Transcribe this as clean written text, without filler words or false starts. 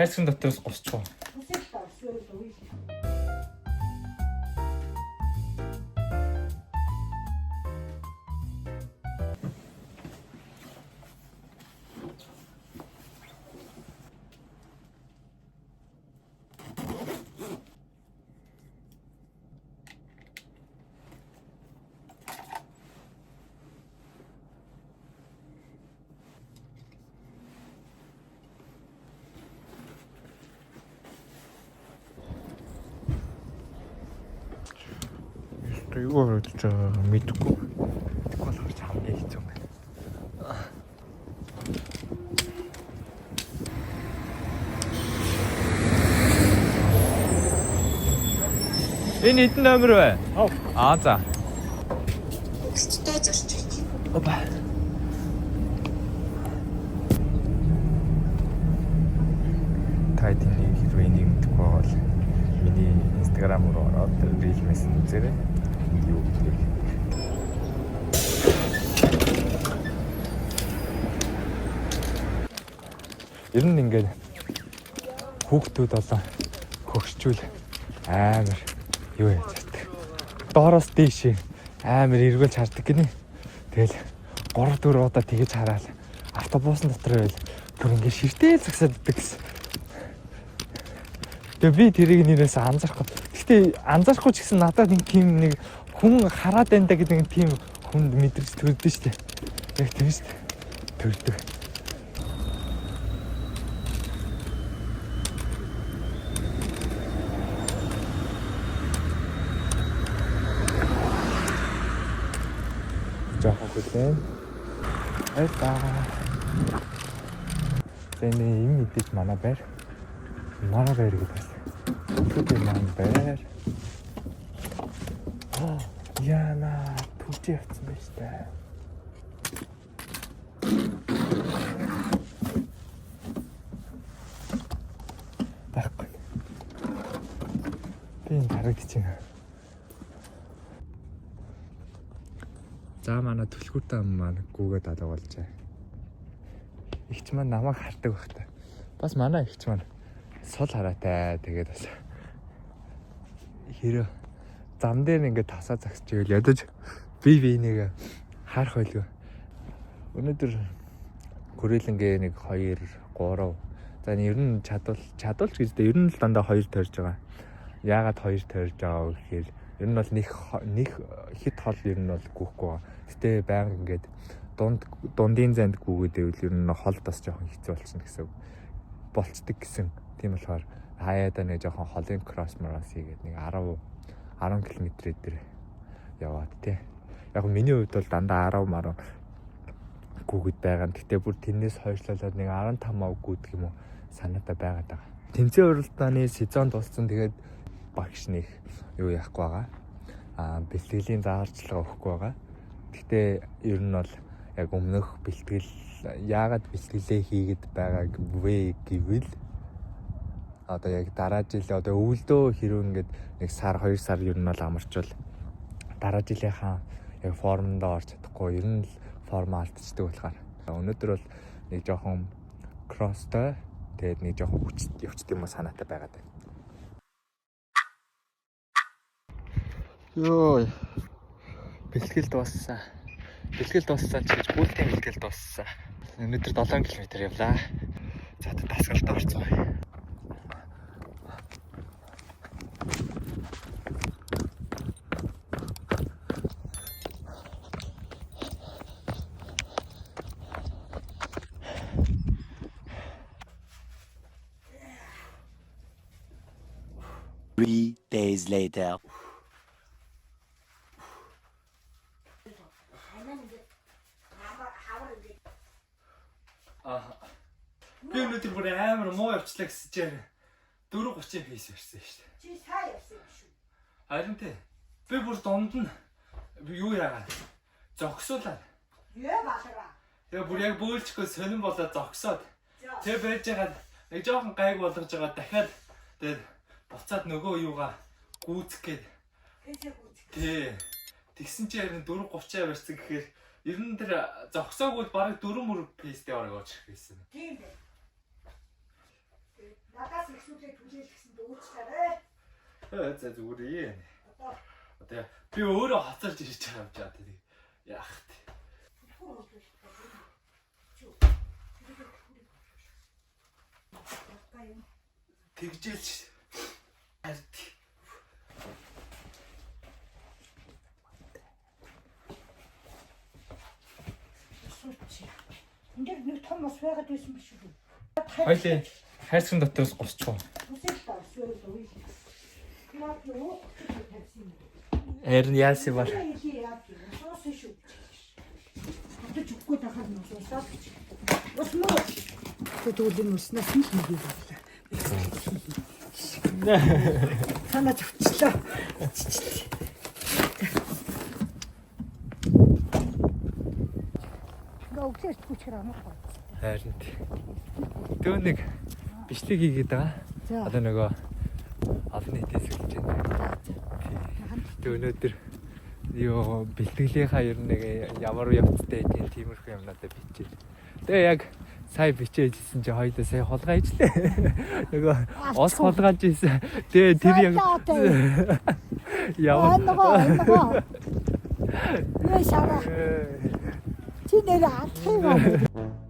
Хайрцагын дотроос гусчихв. Ёстой юу оруулж байгааг мэдэхгүй. Мэдэхгүй болохоор ч хамгийн хэцүү юм байна. Энэ хэдэн номер вэ? Аа за. Өсөлттэй зорчих. Опа. Та эдний хэрвээ энийг мэдэхгүй бол миний Instagram руу ороод reel мессеж үзээрэй. Юу гэдгийг. Ер нь ингээд хүүхдүүд болон хөгшчүүл амар юу яаж чаддаг. Доороос дээш амар эргүүлж хардаг гинэ. Тэгэл 3 4 удаа тэгэж хараад автобусын дотор байвал бүр ингээд ширтэл загсаад идэг гэсэн. Тэгээ би тэрийг нэрээс анзаарахгүй. Гэхдээ анзаарахгүй ч гэсэн надад нэг тийм нэг хүн хараад байна да гэдэг нэг тийм хүнд мэдрэмж төрдөн штэ. Яг тэр штэ. Төрдөг. Жоохон хүлээн. Баярлалаа. За энэ юм мэдээж манай байр. Манай байр гэдэг байна. Тэр манай байр. Аа, Яна түгжээ явцсан байж та. Байхгүй. Би энэ харагдчих юм. За манай түлхүүртэй ам маань гүүгээд алга болжээ. Игч маань намайг хардаг байх та. Бас манай игч маань сул хараатай. Тэгээд бас хэрэг зам дээр ингээд тасаа загсч ивэл ядаж би биенийг харах байлгүй. Өнөөдөр хүрээлэнгээ нэг 2 3 за ер нь чадвал чадвалч гэж дээ ер нь л дандаа 2 тойрж байгаа. Яагаад 2 тойрж байгаа вэ гэхээр ер нь бол нэг хит хол ер нь бол гүйхгүй байгаа. Гэтэ байнга ингээд дунд дундын занд гүгээд байвал ер нь хол бас жоохон хэцүү болчихно гэсэн үг. Болцдог гэсэн. Тийм болохоор хаяада нэг жоохон холын кросс морос хийгээд нэг 10 10 км дээр яваад тий. Яг нь миний хувьд бол дандаа 10 марав гүгэд байгаа. Гэтэ бүр тэрнээс хойшлуулад нэг 15 ав гүдэг юм уу санаатай байгаад байгаа. Тэмцээн уралдааны сезон дууссан. Тэгээд багш нэг юу яахгүй байгаа. Аа бэлтгэлийн зааварчилгаа өгөхгүй байгаа. Гэтэ ер нь бол яг өмнөх бэлтгэл яагаад бэлтгэлээ хийгээд байгааг вэ гэвэл одоо яг дараа жил одоо өвөлдөө хэрвээ ингээд нэг сар 2 сар ер нь бол амарчвал дараа жилийнхаа яг формондоо орч чадахгүй ер нь л формоо алдчихдаг болохоор өнөөдөр бол нэг жоохон кросстой тэгээд нэг жоохон хүч явцд юм уу санаатай байгаад байна. Йоо. Бэлтгэл дууссан. Бэлтгэл дууссан ч гэж бүлтийн бэлтгэл дууссан. Өнөөдөр 7 км явлаа. За одоо дасгалд орцгоё. Three days later. Би өнөөдөр бүр амар муу явчлаа гэсэн чинь 4:30 pace ярьсан шүү дээ. Чи сайн явсан юм шүү. Харин тий. Би бүр дунд нь би юу яагаад зогсуулаад. Юу балараа. Тэгээ бүр яг бөөлжихгүй сонин болоод зогсоод. Тэгээ байж байгаад нэг жоохон гайг болгож байгаа дахиад тэгээд буцаад нөгөө юугаа гүйцэх гээд Тэсээ гүйцэх. тий. Тэгсэн чинь харин 4:30 ярьсан гэхээр ер нь тэр зогсоогүй л бараг 4 мөр pace тэй орог очих гэсэн. Тийм дээ. Эхлүүлээ түлээлгсэн дүүцлээрээ. За зүгээр ээ. Одоо Одоо би өөрөө хоцорж ирж байгаа юм чи одоо тэг. Яах вэ? түлхүүр хөлбөлөх. Чүү. Тэр түлхүүрийг хөлбөлөх. Яа юм. Тэгжээлч. Хард. Сууч. Энд дэр нэг том ус байгаад байсан биш үү? Хоёлын хайрцагын дотроос гусчих. Усыг та ус байгаад үйл. Яг юу тавьсан юм. Харин яасан бол Яг ус шүү. Одоо ч үгүй тахаар нь усаа гэж. Ус муу. Тэгвэл энэ уснаас нь л нэг юм боллоо. Санаа зовчлоо. Ингээ өглөө эрт хүчээр амарх байна. Харин дөө нэг бичлэг хийгээд байгаа. За. Одоо нөгөө олон нийтээс хэлж байна. Тэг өнөөдөр юу бэлтгэлийнхаа ер нь нэг ямар явцтай ийм тиймэрхүү юмнуудаа бичээл. Тэгээ яг сая бичээжсэн чи хоёлоо сая хулгай ижлээ. Нөгөө ус хулгайлж ийсэн. Тэгээ тэр яг Ямар ямар нөгөө нөгөө. Юу шараа. Чи нэр алах юм аа.